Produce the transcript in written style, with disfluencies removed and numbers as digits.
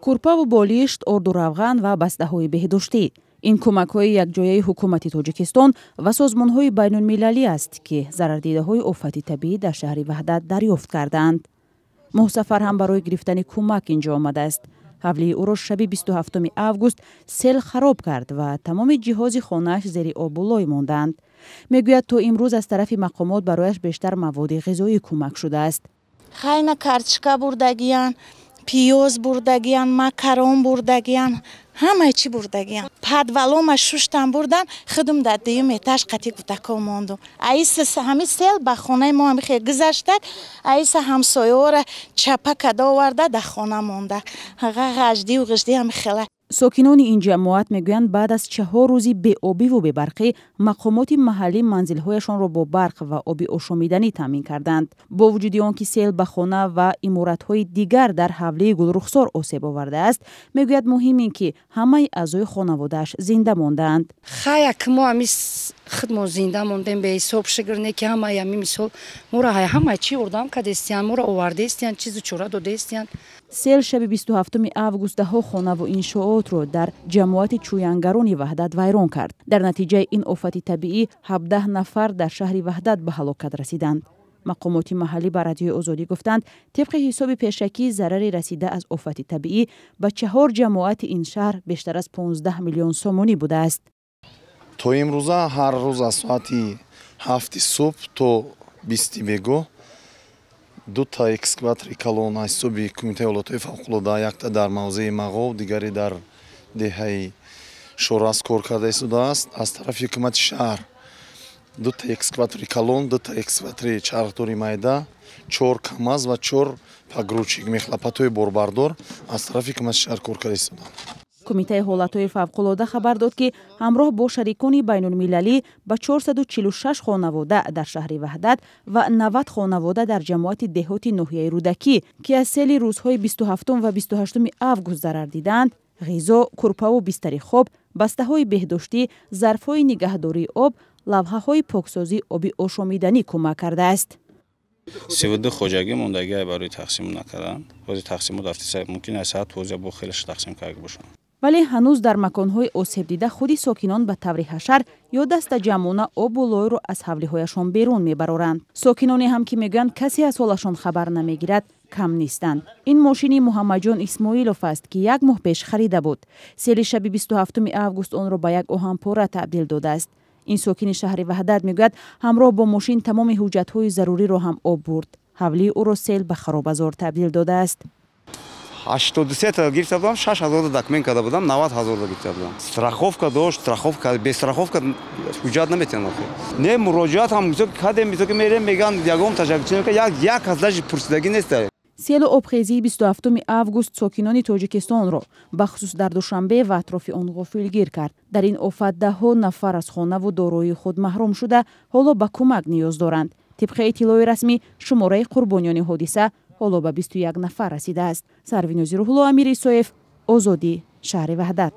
Курпаву болишт, орду равған ва бастаҳои беҳдоштӣ. Ин кӯмакҳои якҷояи ҳукумати Тоҷикистон ва созмонҳои байнулмилалӣ аст, ки зарардидаҳои офати табиӣ дар шаҳри Ваҳдат дарёфт кардаанд. Моҳсафар ҳам барои гирифтани кӯмак инҷо омадааст. Ҳавлии ӯро шаби 27 август сел хароб кард ва тамоми ҷиҳози хонааш зери обу лой мондаанд. Мегӯяд, то имрӯз аз тарафи мақомот барояш бештар маводи ғизоӣ кӯмак шудааст. Хайна, картошка бурдагиян, пиёз бурдагиян, макарон бурдагиян, ҳамаи чӣ бурдагиян. Подвалома шуштан бурдан, худум дар дуюм этаж қати кӯдако мондум. Аиса ҳами сел ба хонаи мо ҳами хел гузаштак, аиса ҳамсояҳоро чапа када оварда, дар хона монда. Ғаждиву ғиждӣ ҳами хела. Сокинони ин ҷамоат мегӯянд, баъд аз 4 рӯзи беобиву бебарқӣ мақомоти маҳаллӣ манзилҳояшонро бо барқ ва оби ошомиданӣ таъмин карданд. Бо вуҷуди он ки сел ба хона ва иморатҳои дигар дар ҳавлии Гулрухсор осеб овардааст, мегӯяд, муҳим ин ки ҳамаи аъзои хонаводааш зинда мондаанд. Хая, ки мо ҳами худмо зинда мондем, беҳисоб шукр, не ки ҳамаи ҳами мисол моро ҳамаи чӣ ёрдам кардестиян, моро овардестиян, чизу чора додестиян. Сел шаби 27 август даҳҳо хонаву иншоотро дар ҷамоати Чӯянгарони Ваҳдат вайрон кард. Дар натиҷаи ин офати табиӣ 17 нафар дар шаҳри Ваҳдат ба ҳалокат расиданд. Мақомоти маҳаллӣ ба Радиои Озодӣ гуфтанд, тибқи ҳисоби пешакӣ зарари расида аз офати табиӣ ба чаҳор ҷамоати ин шаҳр бештар аз 15 миллион сомонӣ будааст. То имрӯза ҳар рӯз аз соати 7-и субҳ то 20-и бегоҳ дута экскаватори калон аз ҳисоби Кумитаи ҳолатҳои фавқулода, якта дар мавзеи Мағов, дигаре дар деҳаи Шорас кор карда истодааст. Аз тарафи ҳукумати шаҳр дута экскаватори калон, дута экскаватори чархдори майда, чор КамАЗ ва чор погрузчик, мехлопатҳои борбардор аз тарафи ҳукумати шаҳр кор карда истодаанд. Кумитаи ҳолатҳои фавқулода хабар дод, ки ҳамроҳ бо шарикони байнулмилалӣ ба 446 хонавода дар шаҳри Ваҳдат ва 90 хонавода дар ҷамоати деҳоти ноҳияи Рӯдакӣ, ки аз сели рӯзҳои 27 ва 28 август зарар дидаанд, ғизо, курпаву бистари хоб, бастаҳои беҳдоштӣ, зарфҳои нигаҳдории об, лавҳаҳои поксозии оби ошомиданӣ кӯмак кардааст. 32 хоҷагӣ мондагиай барои тақсим накарданд. Ҳозир тақсимот рафтиса, мумкин аст саат ҳозир бо хелеш тақсим карда бошанд. Вале ҳанӯз дар маконҳои осебдида худи сокинон ба таври ҳашар ё дастаҷамъона обу лойро аз ҳавлиҳояшон берун мебароранд. Сокиноне ҳам, ки мегӯянд, касе аз ҳолашон хабар намегирад, кам нестанд. Ин мошини Муҳаммадҷон Исмоилов аст, ки як моҳ пеш харида буд. Сели шаби 27 август онро ба як оҳанпора табдил додааст. Ин сокини шаҳри Ваҳдат мегӯяд, ҳамроҳ бо мошин тамоми ҳуҷҷатҳои заруриро ҳам об бурд. Ҳавлии ӯро сел ба харобазор табдил додааст. 83 та гирифта будам, 6000 документ карда будам, 90 000 гирифта будам. Страховка дошт, страховка, без страховка ҳуҷҷат наметиҳанд охир. Не, муроҷиат ҳам кардем, ки мерем, мегӯянд, ягон ташаккур, як кас даже пурсидагӣ нест. Селу обхезии 27 август сокинони Тоҷикистонро, бахусус дар Душанбе ва атрофи он, ғофилгир кард. Дар ин офат даҳҳо нафар аз хонаву дороии худ маҳрум шуда, ҳоло ба кӯмак ниёз доранд. Тибқи иттилои расмӣ, шумораи қурбониёни ҳодиса ҳоло ба 21 нафар расидааст. Сарвинози Рӯҳулло, Амир Исоев, Озодӣ, шаҳри Ваҳдат.